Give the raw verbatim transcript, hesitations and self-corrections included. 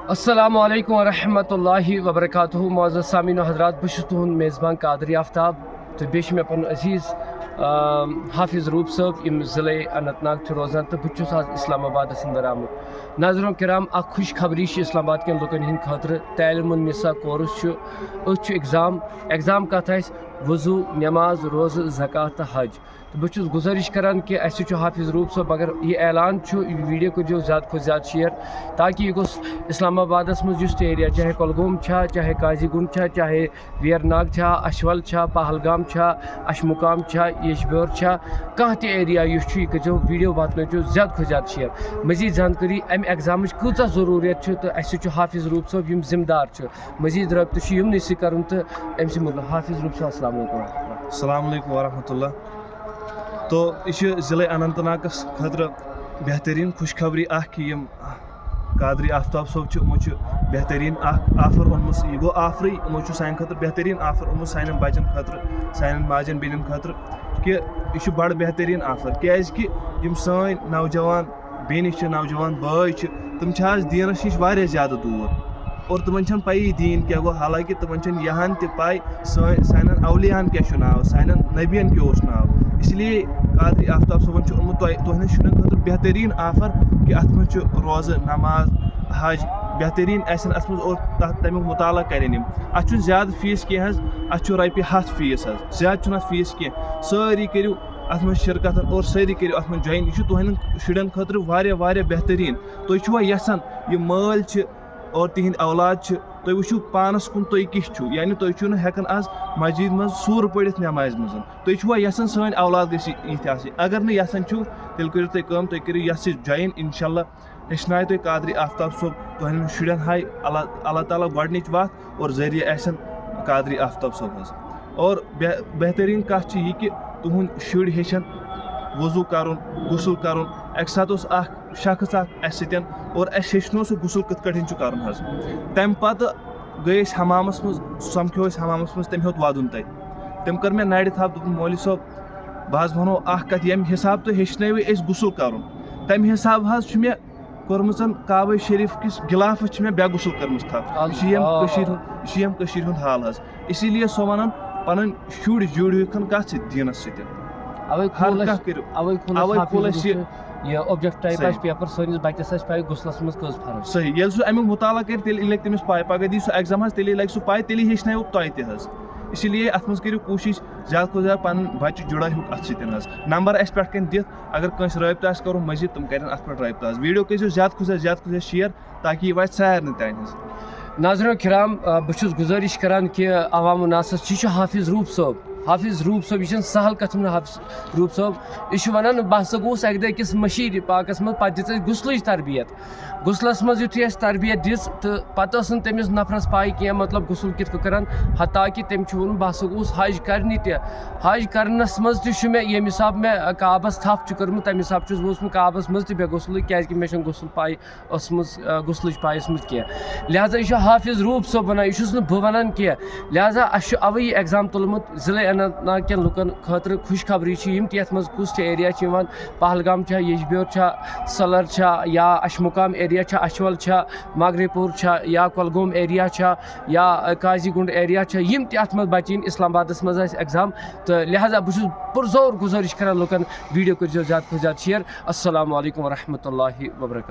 السلام علیکم ورحمۃ اللہ وبرکاتہ۔ معزز سامعین و حضرات، بہٕ چھُس تُہُنٛد میزبان قادری آفتاب، تہٕ بیٚیہِ چھُ مےٚ پنُن عزیز، آم، حافظ روٗپ صٲب، یِم ضلعے اننت ناگ چھِ روزان، تہٕ بہٕ تہِ چھُس آز اسلام آبادس اندر آمُت۔ ناظرین کرام، اکھ خوش خبری چھِ اسلام آباد کٮ۪ن لُکن ہٕنٛدِ خٲطرٕ۔ تعلیم النساء کورس چھُ، أتھۍ چھُ ایگزام۔ ایگزام کتھ آسہِ؟ وضو، نماز، روزٕ، زکوٰۃ تہٕ حج۔ تہٕ بہٕ چھُس گُزٲرِش کران کہِ اَسہِ چھُ حافظ روٗپ صٲب، مگر یہِ اعلان چھُ، یہِ ویٖڈیو کٔرۍزیو زیادٕ کھۄتہٕ زیادٕ شیئر، تاکہِ یہِ گوٚژھ اسلام آبادس منٛز یُس تہِ ایریا، چاہے کۄلگوم چھا، چاہے قاضی گُنڈ چھا، چاہے ویرناگ چھا، اچھول چھا، پہلگام چھا، اشمُقام چھا، یجبیور چھا، کانٛہہ تہِ ایریا یُس چھُ، یہِ کٔرۍزیو ویٖڈیو واتنٲیزیو زیادٕ کھۄتہٕ زیادٕ شیئر۔ مزید زانکٲری، امہِ ایگزامٕچ کۭژاہ ضروٗریت چھِ، تہٕ اَسہِ چھُ حافظ روٗپ صٲب، یِم ذمہٕ دار چھِ، مزید رٲبطہٕ چھُ یِمنٕے سۭتۍ کرُن، تہٕ أمۍ سٕے مُتعلق۔ حافظ روٗپ صٲب، السلام علیکم ورحمۃ اللہ۔ السلام علیکم ورحمۃ اللہ۔ تو یہِ چھُ ضلع اننت ناگس خٲطرٕ بہتریٖن خوشخبری اکھ کہِ یِم قادری آفتاب صٲب چھِ، یِمو چھُ بہتریٖن اکھ آفر اوٚنمُت۔ یہِ گوٚو آفرٕے، یِمو چھُ سانہِ خٲطرٕ بہتریٖن آفر اوٚنمُت، سانٮ۪ن بچن خٲطرٕ، سانٮ۪ن ماجن بیٚنٮ۪ن خٲطرٕ، کہِ یہِ چھُ بڑٕ بہتریٖن آفر، کیازِ کہِ یِم سٲنۍ نوجوان بیٚنہِ چھِ، نوجوان بٲے چھِ، تِم چھِ آز دیٖنَس نِش واریاہ زیادٕ دوٗر اور تِمَن چھَنہٕ پَیی دیٖن کیٛاہ گوٚو، حالانکہِ تِمَن چھَنہٕ یِہَن تہِ پَے سٲنۍ، سانٮ۪ن اولیاہَن کیٛاہ چھُ ناو، سانٮ۪ن نبیَن کیٛاہ اوس ناو۔ اس لیے قادری آفتاب صٲبَن چھُ اوٚنمُت تۄہہِ، تُہٕنٛدٮ۪ن شُرٮ۪ن خٲطرٕ بہتریٖن آفر کہِ اَتھ منٛز چھُ روزٕ، نماز، حج، بہتریٖن آسن اَتھ منٛز اور تَتھ، تَمیُک مُطالعہ کَرن یِم۔ اَتھ چھُنہٕ زیادٕ فیٖس کینٛہہ حظ، اَتھ چھُ رۄپیہِ ہَتھ فیٖس حظ، زیادٕ چھُنہٕ اَتھ فیٖس کینٛہہ۔ سٲری کٔرِو اَتھ منٛز شِرکت اور سٲری کٔرِو اَتھ منٛز جویِن۔ یہِ چھُ تُہٕنٛدٮ۪ن شُرٮ۪ن خٲطرٕ واریاہ، واریاہ بہتریٖن۔ تُہۍ چھُوا یَژھان یہِ مٲلۍ چھِ اور تِہِنٛدۍ اولاد چھِ، تُہۍ وٕچھِو پانَس کُن تُہۍ کِتھ چھِو، یعنی تُہۍ چھِو نہٕ ہٮ۪کان آز مسجد منٛز سوٗرٕ پٔرِتھ نٮ۪مازِ منٛز۔ تُہۍ چھُوا یَژھان سٲنۍ اولاد گٔژھِ یِتھۍ آسٕنۍ؟ اگر نہٕ یَژھان چھِو، تیٚلہِ کٔرِو تُہۍ کٲم، تُہۍ کٔرِو یَتھ سۭتۍ جویِن، اِنشاء اللہ ہیٚچھنایہِ تُہۍ قادری آفتاب صٲب تُہٕنٛدٮ۪ن شُرٮ۪ن ہاے اللہ، اللہ تعالیٰ گۄڈٕنِچ وَتھ اور ذٔریعہٕ آسن قادری آفتاب صٲب حظ۔ اور بہ-، بہتریٖن کَتھ چھِ یہِ کہِ تُہُنٛد شُرۍ ہیٚچھن وضوٗ کَرُن، غسل کَرُن۔ اَکہِ ساتہٕ اوس اَکھ شخص اَکھ اَسہِ سۭتۍ اور اَسہِ ہیٚچھنو سُہ غسل کِتھ کٲٹھۍ چھُ کَرُن حظ۔ تَمہِ پَتہٕ گٔے أسۍ حمامَس منٛز، سُہ سَمکھیو أسۍ حمامَس منٛز، تٔمۍ ہیوٚت وَدُن تَتہِ۔ تٔمۍ کٔر مےٚ نَرِ تھپھ، دوٚپُن، "مولوی صٲب، بہٕ حظ وَنو اَکھ کَتھ، ییٚمہِ حساب تُہۍ ہیٚچھنٲوِو أسۍ غسل کَرُن، تَمہِ حساب حظ چھُ مےٚ کٔرمٕژ کعبہ شریف کِس غلافس چھِ مےٚ بے غسل کٔرمٕژ تھپھ۔" یہِ چھِ ییٚمہِ اللہ۔ کٔشیٖرِ ہُنٛد، یہِ چھِ ییٚمہِ کٔشیٖرِ ہُنٛد حال حظ۔ اسی لیے سُہ وَنان، پَنٕنۍ شُرۍ جُڑِو کَتھ سۭتۍ؟ دیٖنَس سۭتۍ۔ اَوَے ہر کھول اَسہِ، کانٛہہ کٔرِو۔ اَوَے کھول اَسہِ اَوَے حافظ کھول اَسہِ یہِ۔ یہِ اوبجیکٹ ٹائپ صحیح۔ آسہِ پیپر، سٲنِس بَچَس آسہِ پَے غسلَس منٛز کٔژ فرض چھِ۔ صحیح، ییٚلہِ سُہ اَمیُک مُطالعہ کَرِ، تیٚلہِ لَگہِ تٔمِس پَے، پَگاہ دی سُہ ایگزامَس، تیٚلے لَگہِ سُہ پَے، تیٚلے ہیٚچھناوِ پَے تہِ حظ۔ اسی لیے اَتھ منٛز کٔرِو کوٗشِش زیادٕ کھۄتہٕ زیادٕ پَنٕنۍ بَچہِ جُڑٲیہُکھ اَتھ سۭتۍ حظ۔ نمبر اَسہِ پٮ۪ٹھ کَنہِ دِتھ، اگر کٲنٛسہِ رٲبطہٕ آسہِ کَرُن مٔزیٖد، تِم کَرن اَتھ پٮ۪ٹھ رٲبطہٕ حظ۔ ویٖڈیو کٔرۍزیو زیادٕ کھۄتہٕ زیادٕ، زیادٕ کھۄتہٕ زیادٕ شیئر، تاکہِ یہِ واتہِ سارنٕے تام حظ۔ ناظرین کرام، آ، بہٕ چھُس گُزٲرِش کران کہِ عوام الناسَس، یہِ چھُ حافظ روٗپ صٲب۔ حافظ روٗپ صٲب، یہِ چھُنہٕ سہل کَتھ وَنان حافظ روٗپ صٲب۔ یہِ چھُ وَنان، بہٕ ہسا گوٚوُس اَکہِ دۄہ أکِس مٔشیٖد پاکَس منٛز، پَتہٕ دِژ اَسہِ غسلٕچ تربیت۔ غسلَس منٛز یُتھُے اَسہِ تربیت دِژ، تہٕ پَتہٕ ٲس نہٕ تٔمِس نفرَس پَے کینٛہہ، مطلب، غسل کِتھ کٔنۍ کَرَن۔ حتیٰ کہِ تٔمۍ چھُ ووٚنمُت، بہٕ ہسا گوٚوُس حج کَرنہِ تہِ۔ حج کَرنَس منٛز تہِ چھُ مےٚ، ییٚمہِ حساب مےٚ کعبَس تھپھ چھُ کٔرمٕژ، تَمہِ حساب چھُس بہٕ اوسمُت کعبَس منٛز تہِ بے غسلٕے، کیٛازِکہِ مےٚ چھَنہٕ غسل پَے ٲسمٕژ، آ، غسلٕچ پَے ٲسمٕژ کینٛہہ۔ لہذا یہِ چھُ حافظ روٗپ صٲب وَنان، یہِ چھُس نہٕ بہٕ وَنان کینٛہہ۔ لہذا اَسہِ چھُ اَوَے یہِ ایگزام تُلمُت ضلع اننت ناگ کٮ۪ن لُکَن خٲطرٕ خوشخبری چھِ یِم تہِ، یَتھ منٛز کُس تہِ ایریا چھِ یِوان، پہلگام چھا، یجبیور چھا، سلر چھا، یا اشمُقام ایریا چھا، اچھول چھا، مغرب پور چھا، یا کۄلگوم ایریا چھا، یا قاضی گُنڈ ایریا چھا، یِم تہِ اَتھ منٛز بَچہِ یِن اسلام آبادَس منٛز آسہِ ایگزام۔ تہٕ لہذا بہٕ چھُس پُرزور گُزٲرِش کران لُکَن، ویٖڈیو کٔرۍزیو زیادٕ کھۄتہٕ زیادٕ شیئر۔ السلام علیکم ورحمۃ اللہ وبرکاتہ۔